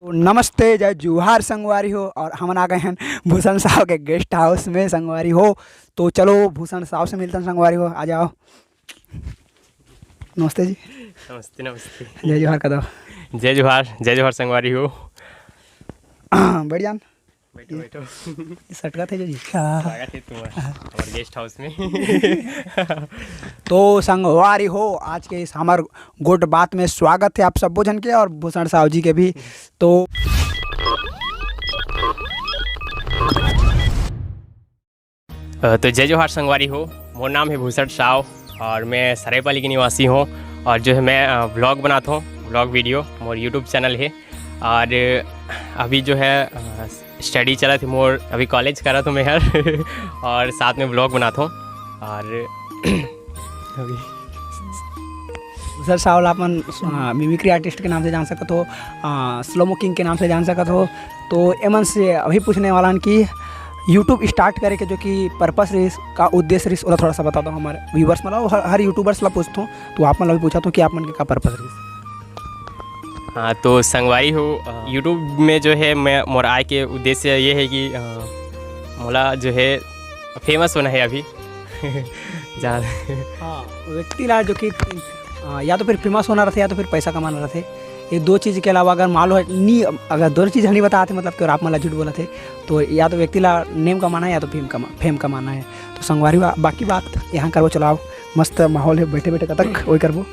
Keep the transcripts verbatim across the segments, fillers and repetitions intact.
नमस्ते, जय जोहार संगवारी हो, और हमन आ गए हैं भूषण साव के गेस्ट हाउस में संगवारी हो। तो चलो भूषण साव से मिलते हैं संगवारी हो, आ जाओ। नमस्ते जी। नमस्ते, नमस्ते। जय जोहार कदव। जय जोहार, जय जोहार संगवारी हो। बढ़िया। बैठो, बैठो। ये सटका थे जो जी। स्वागत है तुम्हारा हमारे गेस्ट हाउस में। तो संगवारी हो, आज के इस हमर गोठ बात में स्वागत है आप सबो झन के और भूषण साव जी के भी। तो अ, तो जय जोहार संगवारी हो, मोर नाम है भूषण साव और मैं सरायपाली के निवासी हूँ। और जो है मैं, अ, व्लॉग बनाता हूँ, व्लॉग वीडियो, मोर यूट्यूब चैनल है। और अभी जो है, अ, स्टडी चलत है मोर, अभी कॉलेज करत हूँ मैं हर। और साथ में व्लॉग बनाता हूँ। और अभी भूषण साव ला अपन, अ, मिमिक्री आर्टिस्ट के नाम से जान सकत हो, अ, स्लोमो किंग के नाम से जान सकत हो। तो एमन से अभी पूछने वाला हन कि यूट्यूब स्टार्ट करे के जो कि पर्पस रहिस, का उद्देश्य रहिस, ओला थोड़ा सा बता दो हमारे व्यूवर्स, मतलब हर, हर यूट्यूबर्स ला पूछथों, तो आप मन ला भी पूछा तो कि आप मन के का पर्पस रहिस? हाँ, तो संगवारी हो, अ, यूट्यूब में जो है मैं, मोर आय के उद्देश्य ये है कि, अ, मोला जो है फेमस होना है अभी। जहाँ हाँ, व्यक्ति ला जो कि, अ, या तो फिर फेमस होना रहथे या तो फिर पैसा कमाना रहथे। ये दो चीज़ के अलावा अगर मान लो नहीं, अगर दोनों चीज़ नहीं बताते, मतलब कि और आप मन ला झूठ बोलत हे, तो या तो व्यक्ति ला नेम कमाना है या तो फेम कमा-, फेम कमाना है। तो संगवारी बा-, बाकी बात यहाँ करबो, चलाओ, मस्त माहौल है, बैठे बैठे कतक वही करबो।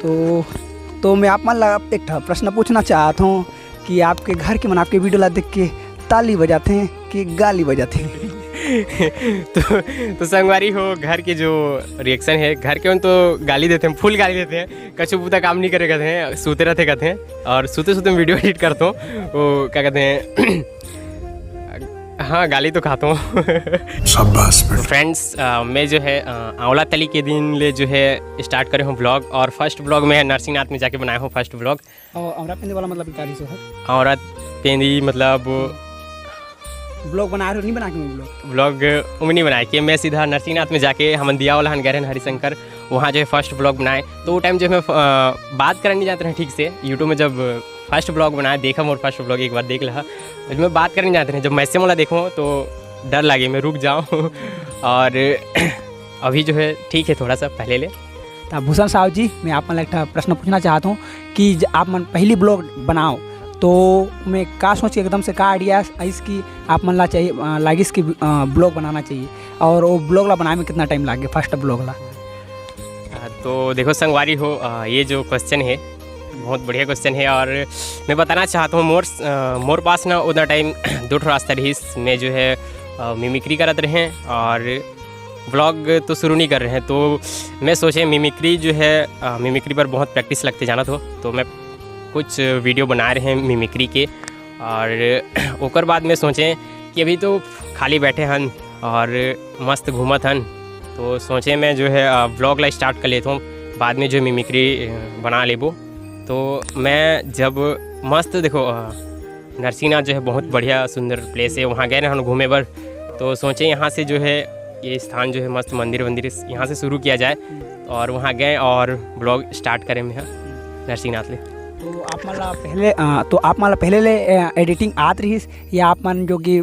तो, तो मैं आप मन ला एक ठा प्रश्न पूछना चाहत हूँ कि आपके घर के मन आपके वीडियो ला देख के ताली बजाते हैं कि गाली बजाते हैं? तो, तो संगवारी हो, घर के जो रिएक्शन है, घर के मन तो गाली देते हैं, फुल गाली देते हैं, कछु बुता काम नहीं करे कहते हैं, सूते रहते कहते हैं, और सूते सूते मैं वीडियो एडिट करता हूँ, वो क्या कहते हैं, हाँ, गाली तो खाता हूँ। शाबाश बेटा। फ्रेंड्स, अ, मैं जो है, अ, आंवला तली के दिन ले जो है स्टार्ट करे हूँ व्लॉग, और फर्स्ट व्लॉग मैं नरसिंहनाथ में जाके बनाया हूँ फर्स्ट व्लॉग। और औरत पेंदी वाला मतलब क्या रहिस हे? औरत पेंदी मतलब व्लॉग बना रहे हो, नहीं बना के व्लॉग? व्लॉग उमे नहीं बनाए कि मैं सीधा नरसिंहनाथ में जाके हमन दिया वाला हन गए रहन हरिशंकर, वहाँ जो है फर्स्ट व्लॉग बनाए। तो वो टाइम जो है मैं, अ, बात करने नहीं जानते रहे ठीक से। यूट्यूब में जब फर्स्ट व्लॉग बनाए, देखा मोर फर्स्ट व्लॉग एक बार देख लहा, जब मैं बात करने नहीं जानते रहे, जब मैसेज वाला देखो तो डर लगे, मैं रुक जाऊँ। और अभी जो है ठीक है, थोड़ा सा पहले ले। तो भूषण साहू जी, मैं आप मन ला एक ठा प्रश्न पूछना चाहत हूँ कि ज-, आप मन पहली ब्लॉग बनाओ तो मैं का सोच के एकदम से का आइडिया आइस कि आप मन ला चाहिए, अ, लागिस कि, अ, ब्लॉग बनाना चाहिए, और वो ब्लॉग ला बनाए में कितना टाइम लागे, फर्स्ट ब्लॉग ला? अ, तो देखो संगवारी हो, अ, ये जो क्वेश्चन है बहुत बढ़िया क्वेश्चन है, और मैं बताना चाहता हूँ मोर, अ, मोर पास ना उतना टाइम दो ठो रास्ता रहिस। मैं जो है, अ, मिमिक्री करत रहे और व्लॉग तो शुरू नहीं कर रहे हैं, तो मैं सोचे मिमिक्री जो है, अ, मिमिक्री पर बहुत प्रैक्टिस लगते जाना तो, तो मैं कुछ वीडियो बना रहे हैं मिमिक्री के। और ओकर बाद में सोचे कि अभी तो खाली बैठे हन और मस्त घूमत हन, तो सोचे मैं जो है, अ, व्लॉग ला स्टार्ट कर लेता हूँ, बाद में जो मिमिक्री, अ, बना लेबो। तो मैं जब मस्त देखो, अ, नरसिंहनाथ जो है बहुत बढ़िया सुंदर प्लेस है, वहाँ गए रहन घूमे बर, तो सोचे यहाँ से जो है ये स्थान जो है मस्त मंदिर वंदिर, यहाँ से शुरू किया जाए। और वहाँ गए और ब्लॉग स्टार्ट करें मैं नरसिंहनाथ ले। तो आप मन ला पहले, अ, तो आप मन ला पहले ले, अ, एडिटिंग आत रहिस या आप मन जो कि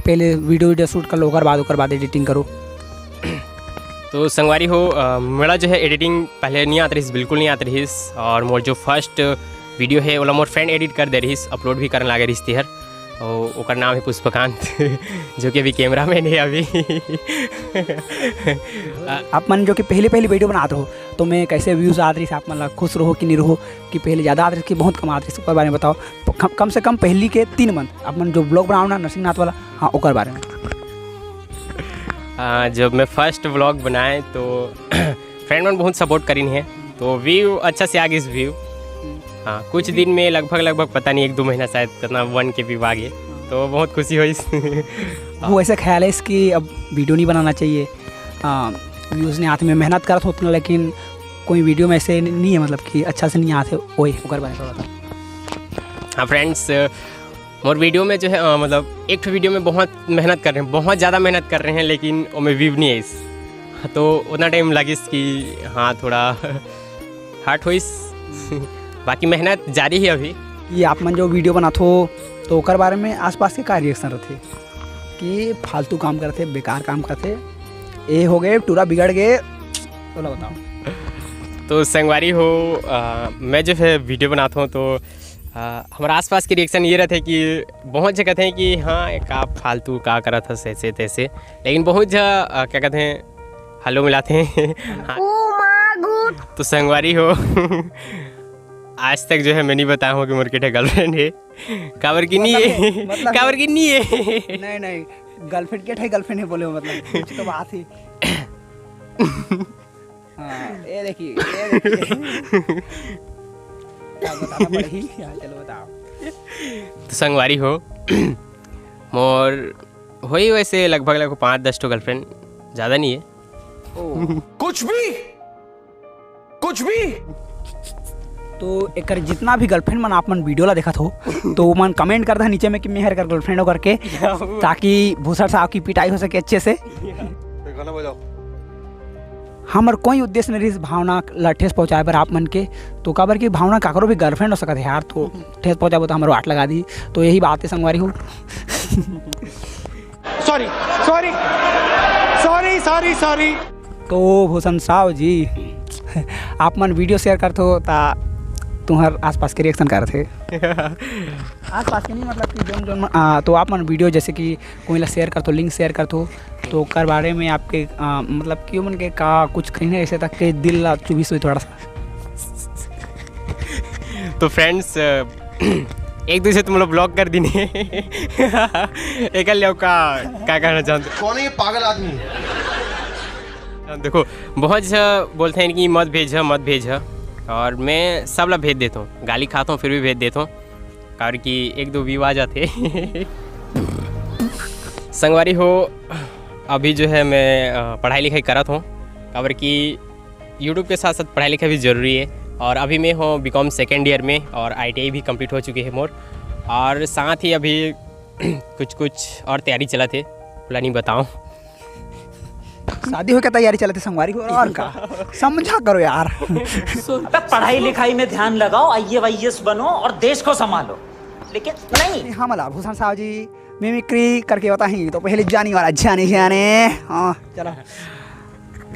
पहले वीडियो वीडियो शूट कर लो, ओकर बाद, ओकर बाद एडिटिंग करो? तो संगवारी हो, अ, मोला जो है एडिटिंग पहले नहीं आत रहिस, बिल्कुल नहीं आत रहिस, और मोर जो फर्स्ट वीडियो है ओला मोर फ्रेंड एडिट कर दे रहिस, अपलोड भी करने लागे रहिस तेहर, और ओकर नाम है पुष्पकांत। जो कि अभी कैमरामैन है अभी। आप मन जो कि पहली पहली वीडियो बनात रहो तो मैं कैसे व्यूज आत रहिस, आप मन ला खुश रहो कि नहीं रहो, कि पहले ज़्यादा आत रहिस कि बहुत कम आत रहिस, ओकर बारे में बताओ। प-, कम, कम से कम पहली के तीन मंथ आप मन जो ब्लॉग बनाओ ना नरसिंहनाथ वाला, हाँ, ओकर बारे में। हाँ, जब मैं फर्स्ट व्लॉग बनाए तो फ्रेंड मन बहुत सपोर्ट करिन है, तो व्यू अच्छा से आ गइस व्यू। हाँ, कुछ दिन में लगभग, लगभग पता नहीं एक दो महीना शायद कितना वन के व्यू आ गए, तो बहुत खुशी होइस। वो ऐसा ख्याल है इसकी अब वीडियो नहीं बनाना चाहिए, हाँ, व्यूज नहीं आते, मैं मेहनत करत होत ना, लेकिन कोई वीडियो में ऐसे नहीं है, मतलब कि अच्छा से नहीं आते, ओए, ओकर बारे में थोड़ा बता। हाँ फ्रेंड्स, मोर वीडियो में जो है, अ, मतलब एक ठो वीडियो में बहुत मेहनत कर रहे हैं, बहुत ज़्यादा मेहनत कर रहे हैं, लेकिन ओमे व्यू नहीं आइस, तो उतना टाइम लगिस कि हाँ, थोड़ा हर्ट होइस। बाकी मेहनत जारी हे अभी। कि आप मन जो वीडियो बनात हो, तो ओकर बारे में आसपास के का रिएक्शन रथे कि फालतू काम करथे, बेकार काम करथे, ए हो गए, टूरा बिगड़ गए, तोला बताओ। तो संगवारी हो, अ, मैं जो है वीडियो बनात हूँ, तो अ, हमारा आसपास के रिएक्शन ये रहते कि बहुत जगह थे कि हाँ, का फालतू का करत हस, ऐसे तैसे, लेकिन बहुत जगह, अ, क्या कहते हैं, हेलो मिलाते हैं। हाँ। तो संगवारी हो, आज तक जो है मैं नहीं बताया हूँ कि मोर के ठे गर्लफ्रेंड है। काबर की नहीं मतलब है, है, मतलब काबर है। की नहीं है। नहीं, नहीं, गर्लफ्रेंड के ठे गर्लफ्रेंड है बोले हो, मतलब कुछ तो बात ही। हाँ, ये देखिए, ये देखिए। क्या बताना पड़ेगी? हाँ, चलो बताओ। तो संगवारी हो, मोर होई वैसे लगभग, लगभग पाँच दस ठो गर्लफ्रेंड, ज़्यादा नहीं है। ओ। कुछ भी, कुछ भी। तो एकर जितना भी गर्लफ्रेंड मन आप मन वीडियो ला देखत हो, तो मन कमेंट कर दे नीचे में कि मैं हर कर गर्लफ्रेंड हो करके, ताकि भूषण साहब की पिटाई हो सके अच्छे से। गाना बजाओ। हमर कोई उद्देश्य नहीं रहिस भावना ला ठेस पहुँचाए बर आप मन के, तो काबर कि भावना काकरो भी गर्लफ्रेंड हो सकत है यार, तो ठेस पहुँचाबो तो हमर वाट लगा दी। तो यही बात है संगवारी हो। Sorry, sorry, sorry, sorry, sorry. तो भूषण साव जी, आप मन वीडियो शेयर करथो ता तुम्हार आसपास के रिएक्शन का रथे। आसपास के नहीं, मतलब कि जोन जोन मन, आ, तो आप मन वीडियो जैसे कि कोई ला शेयर करथो, लिंक शेयर करथो, तो ओकर बारे में आपके, आ, मतलब कि ओमन के का कुछ कहीं ना ऐसे तक के दिल ला चुभिस होई थोड़ा सा। तो फ्रेंड्स, अ, एक दूसरे तुम लोग ब्लॉक कर दीने। एकर ले का, का कहना चाहते? कौन है ये पागल आदमी? देखो, बहुत झ बोलते हैं कि मत भेज, मत भेज, और मैं सब ला भेज देता हूँ, गाली खाता हूँ फिर भी भेज देता हूँ, कारण कि एक दो व्यू आ जाते। संगवारी हो, अभी जो है मैं, अ, पढ़ाई लिखाई करत हूँ, काबर कि यूट्यूब के साथ साथ पढ़ाई लिखाई भी ज़रूरी है। और अभी मैं हूँ बीकॉम सेकेंड ईयर में और आईटीआई भी कंप्लीट हो चुकी है मोर, और साथ ही अभी कुछ कुछ और तैयारी चलत हे, ओला नहीं बताओ। शादी होके तैयारी चलत हे संगवारी हो, और का? समझा करो यार। अबे पढ़ाई लिखाई में ध्यान लगाओ, आईएएस वाईएएस बनो और देश को संभालो, लेकिन नहीं। हमला भूषण साव जी मिमिक्री करके बताही, तो पहले जानी वाला जाने जाने। हाँ, चलो।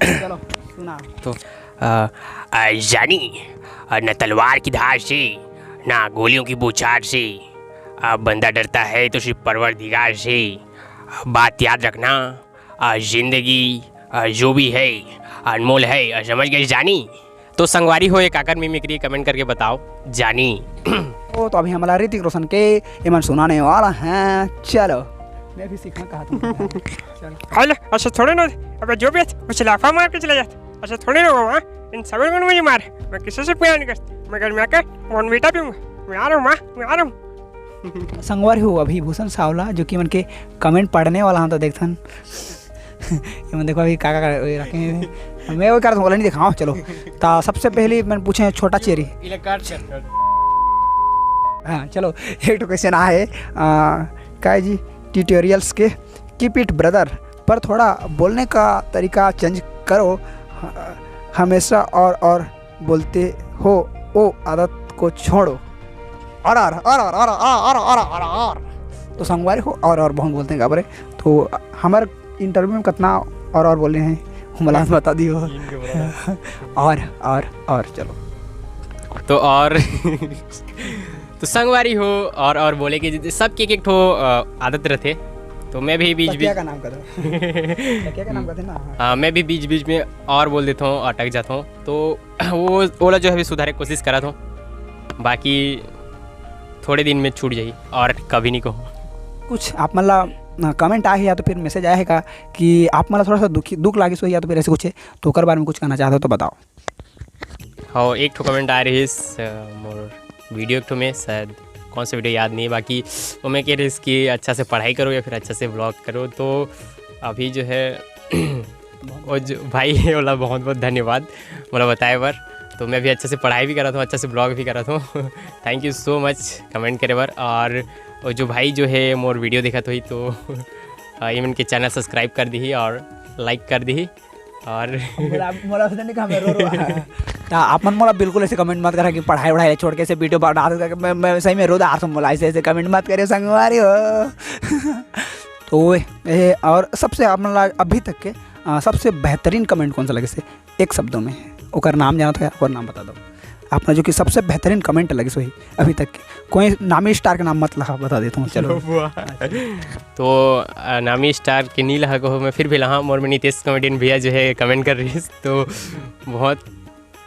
चलो, सुना। तो, अ, अ, जानी, अ, न तलवार की धार से, ना गोलियों की बौछार से। अ, बंदा डरता है तो सिर्फ परवरदिगार से। अ, बात याद रखना, अ, जिंदगी, अ, जो भी है, अनमोल है, अ, समझ गए जानी? तो संगवारी हो, ये काकर मिमिक्री, कमेंट करके बताओ जानी। ओ, तो अभी हमारा ऋतिक रोशन के एमन सुनाने वाला है। चलो, मैं भी सीखना कहा था। चलो। हेलो, ऐसे थोड़े ना, अबे जो भी है, उसे लाफा मार के चला जाता। ऐसे थोड़े ना हुआ, इन सभी को मुझे मार, मैं किसी से प्यार नहीं करता, मैं घर में आकर बॉर्नवीटा पीऊंगा। मैं आ रहा हूँ माँ, मैं आ रहा हूँ। संगवारी हो, अभी भूषण सावला जो कि मन के कमेंट पढ़ने वाला हम तो देखथन। ये मन देखो अभी का, का, का रखे हैं। मैं वो कर बोला नहीं दिखाओ, चलो। ता सबसे पहले मैंने पूछे हैं छोटा चेरी। हाँ, चलो, एक ठो क्वेश्चन आए, आ, काय जी ट्यूटोरियल्स के, कीप इट ब्रदर, पर थोड़ा बोलने का तरीका चेंज करो, ह-, हमेशा और, और बोलते हो, वो आदत को छोड़ो। और, और, और, और, और, और, और, और, और, और। तो संगवारी हो, और, और बहुत बोलते हैं, काबर है? तो हमारे इंटरव्यू में कितना और, और बोले हैं, हमला बता दियो। तीन के बराबर। और, और, और, चलो। तो और तो संगवारी हो, और, और बोले कि सबके एक, एक ठो, अ, आदत रहते, तो मैं भी बीच, तकिया बीच का नाम का था। तकिया का नाम का था ना? हाँ। हाँ, मैं भी बीच, बीच में और बोल देता हूँ, अटक जाता हूँ, तो वो, ओला जो है अभी सुधारे कोशिश करत हूँ, बाकी थोड़े दिन में छूट जाही और कभी नहीं कहूँ। कुछ आप मन ला, अ, कमेंट आए हे या तो फिर मैसेज आए हे का कि आप मन ला थोड़ा सा दुखी, दुख लागिस हो या तो फिर ऐसे कुछ है, तो ओकर बारे में कुछ कहना चाहते हो तो बताओ। हाँ, एक ठो कमेंट आए रहिस, अ, मोर वीडियो एक ठो में, शायद कौन सा वीडियो याद नहीं है, बाकी वो में कह रहिस कि अच्छा से पढ़ाई करो या फिर अच्छा से व्लॉग करो। तो अभी जो है वो जो भाई है, ओला बहुत बहुत धन्यवाद मोला बताए बर। तो मैं भी अच्छा से पढ़ाई भी करत हूँ, अच्छा से व्लॉग भी करत हूँ। Thank you so much comment करे बर। और वो जो भाई जो है मोर वीडियो देखत होही तो, अ, ये मन के चैनल सब्सक्राइब कर दीही और लाइक कर दीही। और मोला, मोला उसने नहीं कहा, मैं रो, रो। त आप मन मोला बिल्कुल ऐसे comment मत करा कि पढ़ाई वढ़ाई छोड़ के ऐसे video बना दो, मैं, मैं सही में रो डारथों। मोला ऐसे, ऐसे comment मत करियो संगवारी हो। तो ए, और सबसे आप मन ला अभी तक के, अ, सबसे बेहतरीन comment कौन सा लगे से? एक शब्दों में, ओकर नाम जानत हो या ओकर नाम बता दो। आपने जो कि सबसे बेहतरीन comment लगे से होही अभी तक के, कोई नामी star के नाम मत लहा, बता देता हूँ, चलो। वाह। तो, अ, नामी star के नी लहा कहो, मैं फिर भी लहा, मोर में नितेश comedian भैया जो है comment कर रहिस, तो बहुत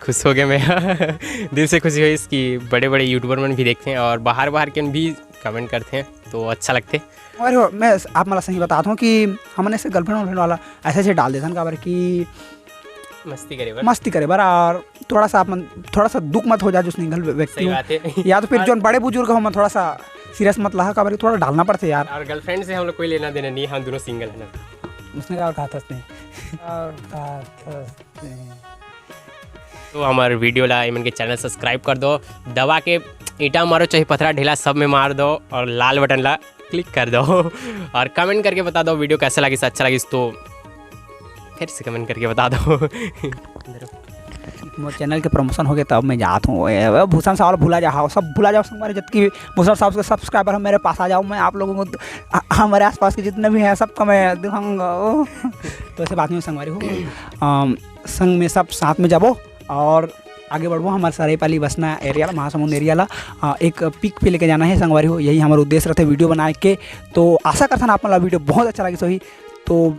खुश हो गया मैं। दिल से खुशी होइस कि बड़े-बड़े YouTuber मन भी देखते हैं और बाहर-बाहर के भी comment करते हैं, तो अच्छा लगते। और हो, मैं आप मन ला सही बतात हूँ कि हमन ऐसे girlfriend वर्लफ्रेंड वाला ऐसे, ऐसे डाल देथन, काबर कि मस्ती करे बर। मस्ती करे बर, और थोड़ा सा आप मन, थोड़ा सा दुख मत हो जाए जो single व्यक्ति सही हूँ। बात है। या तो फिर और जोन बड़े बुजुर्ग हो, मन थोड़ा सा serious मत लहा, काबर कि थोड़ा डालना पड़थे यार। और girlfriend से हम लोग कोई लेना देना नहीं, हम दोनों single है ना। उसने क्या कहा था उसने? और कहा था उसने? तो हमारे video ला, इमन के channel subscribe कर दो, दबा के ईंटा मारो चाहे पथरा ढेला, सब में मार दो और लाल button ला click कर दो और comment करके बता दो video कैसा लगिस, अच्छा लगिस तो फिर से comment करके बता दो। मोर channel के promotion हो गए, तब मैं जात हूँ। ए, ए, भूषण साहब भुला जाओ, सब भुला जाओ संगवारी, जितकी भी भूषण साहब के subscriber हैं मेरे पास आ जाओ, मैं आप लोगों को, आ, हमारे आसपास के जितने भी हैं सबको मैं दिखाऊंगा। तो ऐसे बात नहीं संगवारी हो। अम, संग में सब साथ में जाबो और आगे बढ़बो। हमारे सरायपाली बसना area ला, महासमुंद area ला, अ, एक peak पे लेके जाना है संगवारी हो, यही हमारा उद्देश्य रहते video बनाए के। तो आशा करथन आप मन ला video बहुत अच्छा लगिस होही। तो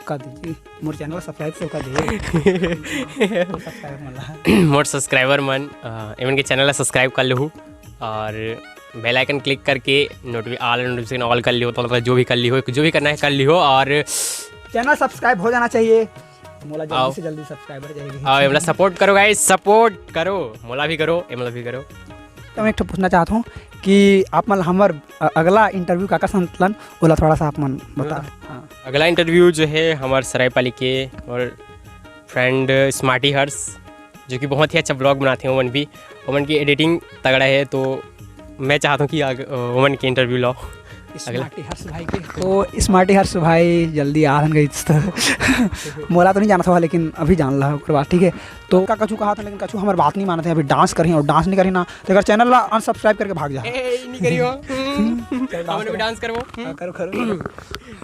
कर दीजिए, मोर channel subscribe तो कर दीजिए। Subscribe मन ला। मोर subscriber मन, अ, इमन के channel ला subscribe कर लेहू और bell icon click करके notifi-, all notification all कर लियो, तो मतलब जो भी कर लियो, जो भी करना है कर लियो और channel subscribe हो जाना चाहिए। मोला जल्दी आओ। से जल्दी subscriber चाहिए। आओ, एमला support करो guys, support करो, मोला भी करो, एमला भी करो। तो मैं एक ठो पूछना चाहत हूँ कि आप मन हमर, अ, अगला interview काकर संग लन, ओला थोड़ा सा आप मन बता। हाँ। हाँ। अगला interview जो है हमार सरायपाली के और friend Smarty Hers, जो कि बहुत ही अच्छा vlog बनाते हैं, ओमन भी, ओमन की editing तगड़ा है, तो मैं चाहता हूँ कि आग-, ओमन के interview लो। अगला। Smarty हर्ष भाई के। तो Smarty हर्ष भाई जल्दी आ हन गई तो मोला तो नहीं जानत हवा, लेकिन अभी जान ला ओकर बात, ठीक है। तो का कछु कहा था, लेकिन कछु हमर बात नहीं मानत है, अभी dance करही और dance नहीं करही ना, तो अगर channel ला unsubscribe करके भाग जा। ए, नहीं करियो। चल, dance हमन भी करो। Dance करबो। हाँ, करो, करो, करो।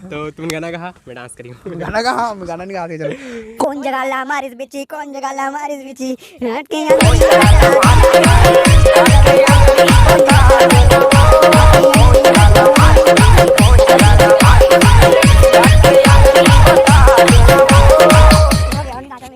तो तुम गाना कहा, मैं dance करियो। गाना कहा, हम गाना नहीं गाते, चलो। कौन जगह ला मारिस बिची, कौन जगह ला मारिस बिची, हट के यहाँ।